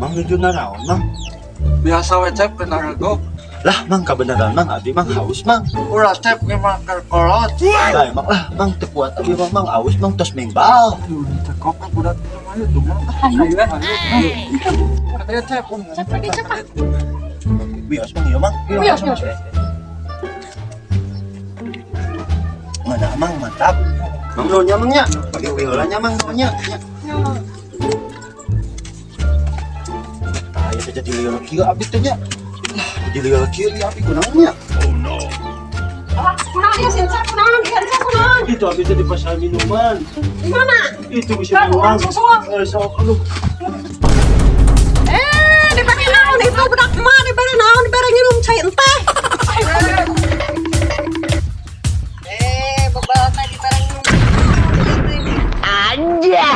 Mang nuju naraon, Mang? Biasa we, Cep, kena rego. Lah, Mang, kebenaran, Mang, abi Mang haus, Mang. Ulah, Cep, memang kerkolot. Lah, emang lah, Mang teu kuat abi Mang, Mang haus, Mang tos mengbal. Aduh, cekok kan budak itu mah itu mah. Ayo, ayo. Katanya Cep. Cep, pergi, Cep, ah. Wios, Mang, ieu, Mang. Wios, wios. Mana, Mang, mantap. Mang nuhun nya, Mang nya. Pake heula nya, Mang, nuhun nya. Nya. Tah, ieu teh jadi lieur kieu abi teh nya. Lah, jadi lieur kieu ieu abi kunaon nya? Ah, kunaon ieu si Encep, kunaon? Ieu Encep kunaon? Itu abi teh di pasar minuman. Di mana? Itu bisa Kan minuman. urang susul. Eh, sok aduh. Eh, diberi naon itu budak emak, diberi naon, diberi nginum cai enteh. Eh, bebal teh diberi nginum. Anjay.